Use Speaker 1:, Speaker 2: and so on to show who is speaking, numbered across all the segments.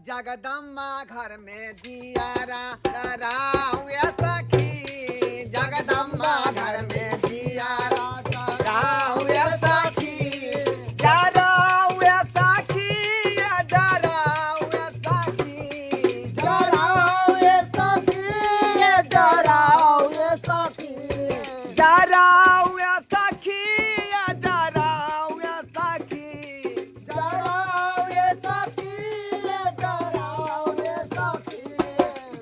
Speaker 1: जगदम्बा घर में दिया राव सखी, जगदम्बा घर में दिया राव सखी, जराव सखी, जराव सखी,
Speaker 2: जराव सखी, जराव सखी,
Speaker 1: जराव सखी, जराव सखी,
Speaker 2: जराव सखी, जराव सखी।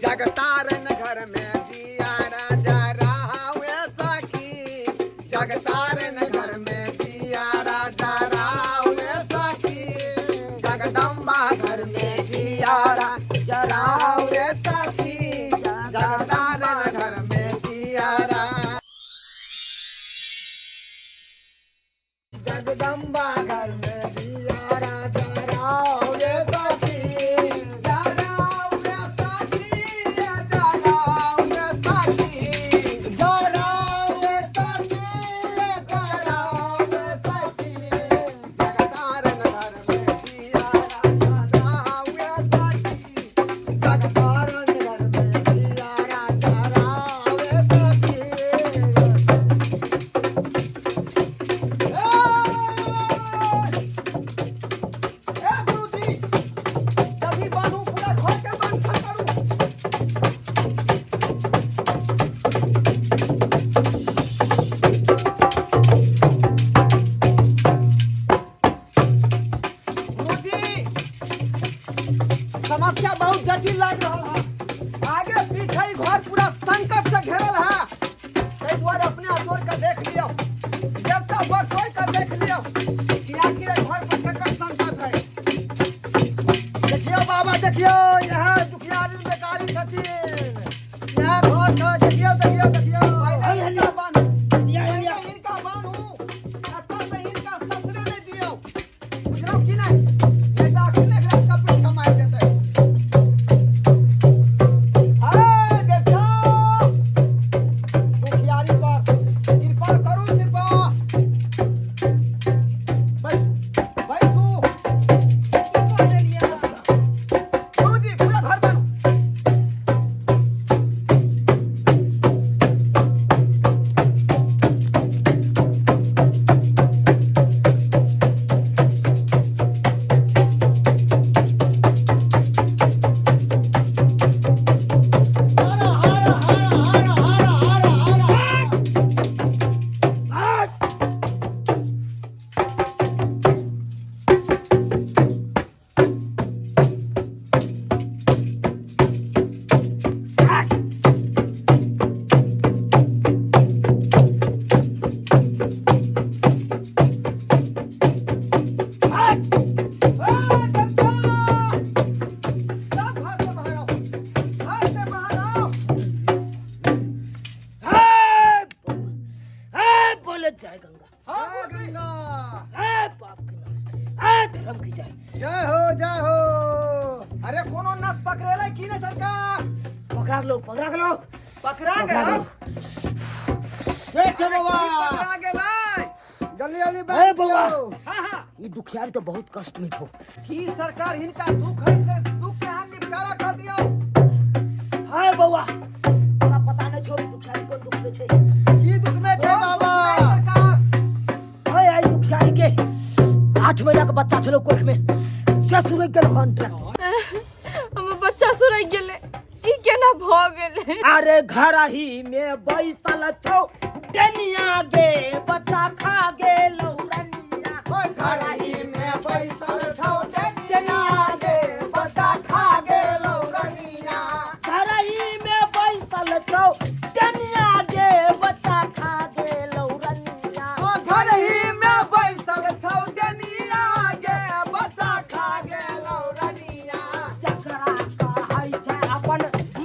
Speaker 1: जगतारन घर में दिया राजा राव सखी, जगतारन घर में दिया राजा राव सखी, जगदम्बा घर में दिया राजा राव सखी, जगतारन घर में दिया
Speaker 2: जगदम्बा घर में दिया राजा राव सखी,
Speaker 1: राव सखी, राव सखी,
Speaker 2: जराव सखी, जराव सखी।
Speaker 1: जगतारन घर में दिया राजा राव सखी,
Speaker 2: जगतारन घर में दिया राजा राव सखी।
Speaker 1: ए गुरुजी, जल्दी बांधू, पूरा घर के बांध करू। गुरुजी, समस्या बहुत जटिल लाग रहल है, आगे पीछे ही घर पूरा संकट से घेरल है। ताहि दुआरे अपने असोर के देख लियौ, देवता बरसोई के देख लियौ कि आखिर एहि घर पर केकर संकट है।
Speaker 2: देखियौ बाबा, देखियौ, यहाँ दुखियारी बेकारी छथिन, यहाँ घर छै, देखियौ देखियौ देखियौ।
Speaker 1: पहिले हिनका बान्हू, पहिले हिनका बान्हू, एतऽ से हिनका ससरे नहि दियौ, बुझलहुँ कि नहि? नहि तऽ अखने एकरा चपेट के मारि देतै।
Speaker 2: हाय देखियौ दुखियारी पर
Speaker 1: कृपा करू, कृपा। बैसू बैसू।
Speaker 3: की कऽ देलियै?
Speaker 1: गुरुजी, पूरा घर बान्हू।
Speaker 2: हर हर हर हर हर हर हर।
Speaker 1: ए, देवता! सब घर से बाहर आओ, घर से बाहर आओ।
Speaker 4: बोले जय गंगा।
Speaker 1: हाँ गुरुजी।
Speaker 4: हे बाप की नाश, हे धर्म की जय।
Speaker 2: जय हो जय हो।
Speaker 1: अरे कोनो नस पकड़ेले की नहीं सरकार?
Speaker 4: पकड़ा लो, पकड़ा लो।
Speaker 1: पकड़ा
Speaker 4: पकड़ा
Speaker 1: गेल।
Speaker 4: लो।
Speaker 2: ठीक छै बाबा।
Speaker 1: पकड़ा गेलै।
Speaker 2: जल्दी जल्दी
Speaker 4: ए
Speaker 2: बांध
Speaker 4: बौआ।
Speaker 2: दियौ।
Speaker 1: हाँ हाँ।
Speaker 4: ई दुखियारी तो बहुत कष्ट में छो।
Speaker 1: की सरकार, हिनका दुख है से दुख के अहाँ निपटारा कर दियौ।
Speaker 4: हाय बौआ, तोरा पता नहीं छो दुखियारी कोन दुख में छै।
Speaker 2: की दुख में छै बाबा?
Speaker 1: सरकार।
Speaker 4: हाय, आई दुखियारी के 8 महीना के बच्चा छलो कोख में, से सुरक गेल हन ट्रैक्टर।
Speaker 3: हमर बच्चा सुरक गेलै, ई केना भऽ गेलै?
Speaker 4: अरे घर ही में बैसल छौ डनिया गे, बच्चा खा गेलौ रनिया।
Speaker 1: घर ही में बैसल छौ डनिया गे, बच्चा खा गेलौ रनिया।
Speaker 4: घर ही में बैसल छौ डनिया गे, बच्चा खा गेलौ रनिया।
Speaker 1: घर ही में बैसल छौ डनिया गे, बच्चा खा गेलौ रनिया।
Speaker 4: जकरा कहै छै अपन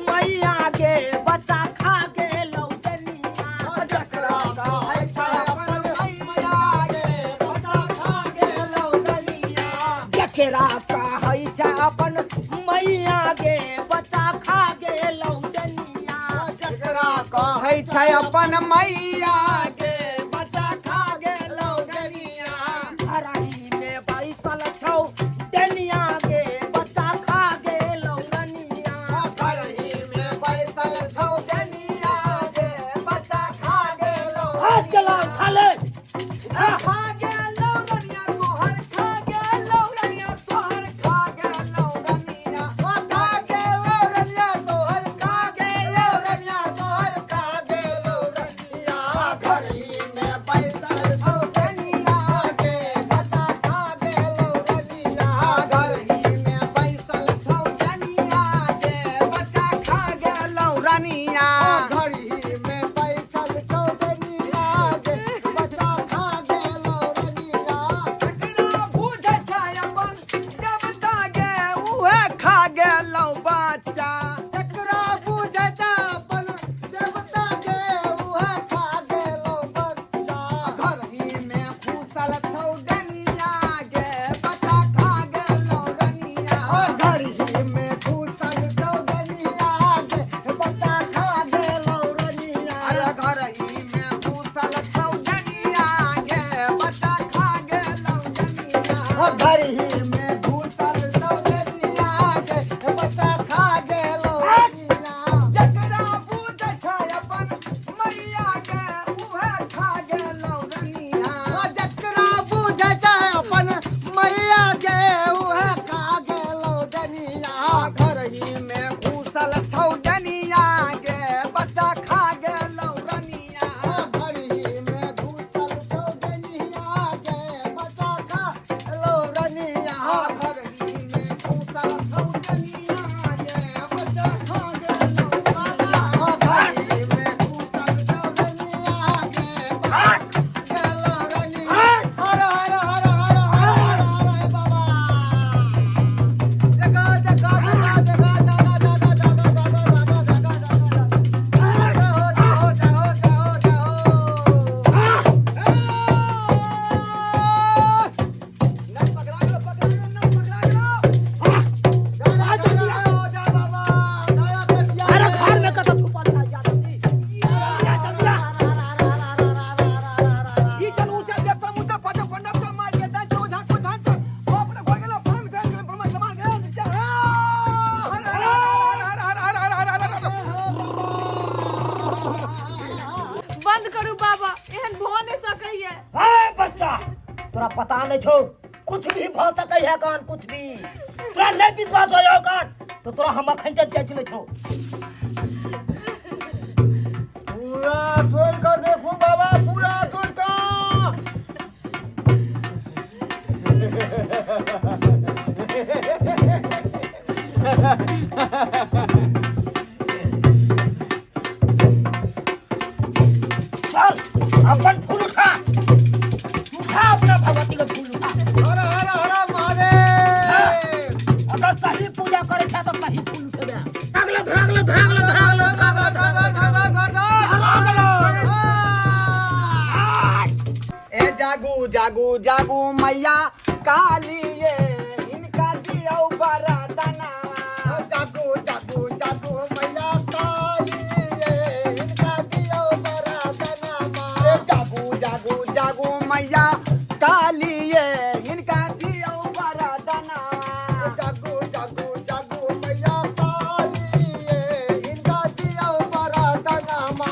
Speaker 4: मैया गे, बच्चा खा गेलौ डनिया।
Speaker 1: जकरा कहै छै अपन मैया गे, बच्चा खा गेलौ रनिया।
Speaker 4: जकरा कहै छै अपन मैया गे, बच्चा खा गेलौ डनिया।
Speaker 1: जकरा कहै छै अपन मैया गे, बच्चा खा गेलौ डनिया।
Speaker 4: घरही में बैसल छौ डनिया गे, बच्चा खा
Speaker 1: गेलौ बच्चा।
Speaker 2: जकरा बुझै छै अपन देवता गे उहे खा गेलौ बच्चा।
Speaker 1: घर ही में घुसल छौ डनिया गे बच्चा खा गेलौ रनिया।
Speaker 2: ओ घर ही में घुसल छौ डनिया गे बच्चा खा गेलौ रनिया।
Speaker 1: अरे घर ही में घुसल छौ डनिया गे बच्चा खा गेलौ रनिया।
Speaker 2: ओ घर ही में घुसल छौ डनिया गे बच्चा खा गेलौ रनिया।
Speaker 1: जकरा बुझै छै अपन मैया गे उहे खा गेलौ रनिया।
Speaker 2: ओ जकरा बुझै छै अपन मैया गे उहे खा गेलौ डनिया।
Speaker 1: घर ही में घुसल छौ डनिया गे बच्चा खा गेलौ रनिया।
Speaker 2: ओ घर ही में घुसल छौ डनिया गे बच्चा खा गेलौ रनिया।
Speaker 1: घर ही में घुसल छौ डनिया गे बच्चा खा गेलौ रनिया।
Speaker 2: ओ घर ही में घुसल छौ डनिया गे बच्चा खा गेलौ रनिया। हर हर हर हर हर हर हर बाबा। देखा देखा देखा देखा दादा दादा दादा दादा दादा दादा दादा। जाओ जाओ जाओ जाओ जाओ।
Speaker 1: नहीं पकड़ा गेलौ, पकड़ा गेलौ, नहीं पकड़ा गेलौ।
Speaker 2: दादा दादा हो जा बाबा। दादा कटिया
Speaker 4: अरे घर में कतऽ छुपल छै यादव जी? जल्दी आ,
Speaker 1: ई चल ऊंचा देवता मुद्दा फटो पंडा चल मार के दांत ओझा को धान चल बाप रे घोर गेलो फलम खेल गेलो ब्रह्मा जमा गेलो नीचा। हर हर हर हर हर हर हर हर हर।
Speaker 3: बंद करू बाबा, एहन भऽ नहि सकैया।
Speaker 4: हे बच्चा, तोरा पता नहीं छौ, कुछ भी भऽ सकै है कान, कुछ भी। तोरा नहीं विश्वास हो जाओ कान तो तोरा हम अखन तक जांच ले छौ।
Speaker 2: पूरा तोड़ कर देखू बाबा, पूरा तोड़ कर।
Speaker 4: चल अपन फूल उठा, उठा अपना भगवती के फूल उठा।
Speaker 2: हर हर हर महादेव।
Speaker 4: अगर सही पूजा करे छा तो सही फूल उठेबे। धरागलो धरागलो धरागलो धरागलो धरागलो।
Speaker 1: ए जागू जागू जागू मैया काली ये इनका दियो बरदनावा।
Speaker 2: जागू जागू जागू मैया काली ये इनका दियो बरदनावा।
Speaker 1: ए जागू जागू जागू मैया काली ये इनका दियो बरदनावा।
Speaker 2: जागू जागू जागू मैया काली ये इनका दियो बरदनावा।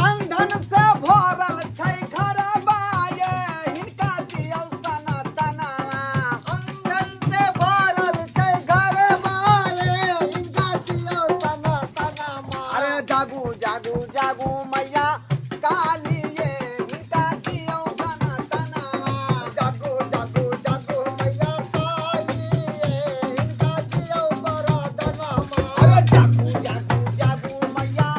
Speaker 1: अंधन से भरल छै घरबा ये हिनका दियौ सनातनावा।
Speaker 2: अंधन से भरल छै घरबा ये इनका दियो सनातनावा।
Speaker 1: अरे जागू जागू जागू मैया काली ये हिनका दियौ सनातनावा।
Speaker 2: जागू जागू जागू मैया काली ये इनका दियो बरदनावा।
Speaker 1: अरे जागू जागू जागू मैया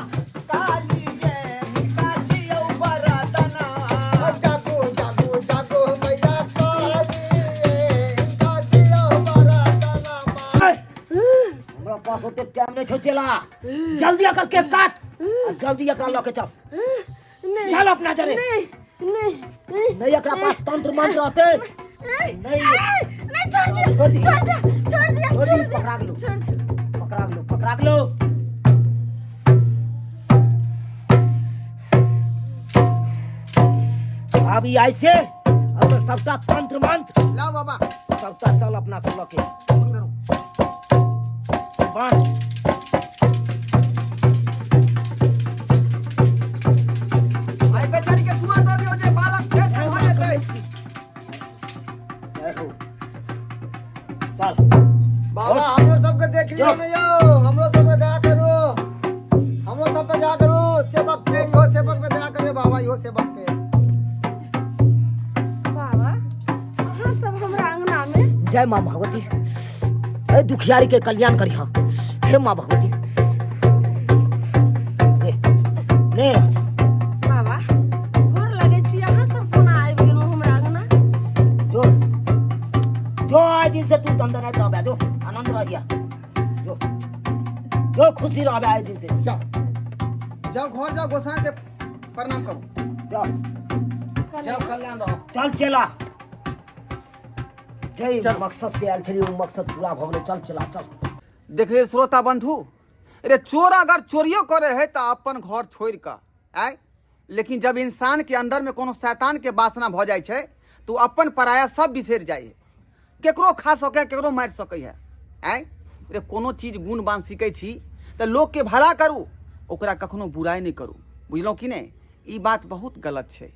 Speaker 1: काली ये हिनका दियौ बरदनावा।
Speaker 2: जागू जागू जागू मैया काली ये इनका दियो बरदनावा।
Speaker 4: हमरा पास ओते टाइम नहीं छौ चेला, जल्दी आकर केस काट आ जल्दी एकरा लऽ के चल।
Speaker 3: नहीं
Speaker 4: चल अपना जरे।
Speaker 3: नहीं नहीं नहीं
Speaker 4: नहीं एकरा पास तंत्र मंत्र रहते
Speaker 3: नहीं
Speaker 4: नहीं।
Speaker 3: नहीं, छोड़ दिया,
Speaker 4: छोड़ दी।
Speaker 3: छोड़ दिया, छोड़ दिया,
Speaker 4: छोड़ दी,
Speaker 3: छोड़ दिया,
Speaker 4: पकड़ा गेलौ।
Speaker 3: छोड़ दिया।
Speaker 4: पकड़ा गेलौ, पकड़ा गेलौ। अब ई ऐसे अब सबटा तंत्र मंत्र
Speaker 1: लाओ बाबा
Speaker 4: सबटा चल अपना सब लऽ के बांध।
Speaker 1: आई बेचारी के दुआ दे दियो जे बालक फेर से भऽ जेतै।
Speaker 4: जय हो। चल
Speaker 2: बाबा हमरो सबके देख लियो
Speaker 4: जाओ।
Speaker 2: ने यौ, हमरो सबके दया करू, हमरो सब पे दया करू, सेवक पे, इहो सेवक पे दया करियो बाबा, इहो सेवक पे।
Speaker 3: बाबा अहाँ सब हमरा अंगना में।
Speaker 4: जय माँ भगवती, ए दुखियारी के कल्याण करिहा हे माँ भगवती। ले, ले।
Speaker 3: बाबा गोर लगे छी, अहाँ सब कोना आबि गेलहुँ हमरा अंगना?
Speaker 4: जोश जो आए दिन से तू दंदनाइत रहबे, जो आनंद रहिया। जो जो खुशी रहबे आइ दिन से।
Speaker 2: जाओ जाओ, घर जाओ, गोसाई के प्रणाम करू।
Speaker 4: जाओ।
Speaker 2: जाओ, कल्याण रहो।
Speaker 4: चल चला, जै मकसद से आयल छलियै ओ मकसद पूरा भऽ गेलै। चल चला, चल।
Speaker 2: देखलिए श्रोता बंधु, रे चोर अगर चोरियो करे है तो अपन घर छोड़ कऽ आय, लेकिन जब इंसान के अंदर में कोनो शैतान के वासना भऽ जाइ छै तो उ अपन पराया सब बिसरि जाइ है, केकरो खा सकै है, केकरो मारि सकै है। आय रे कोनो चीज गुण बान सीखै छी तऽ लोकके भला करू, ओकरा कखनो बुराइ नहि करू, बुझलहुँ कि नहि? ई बात बहुत गलत छै।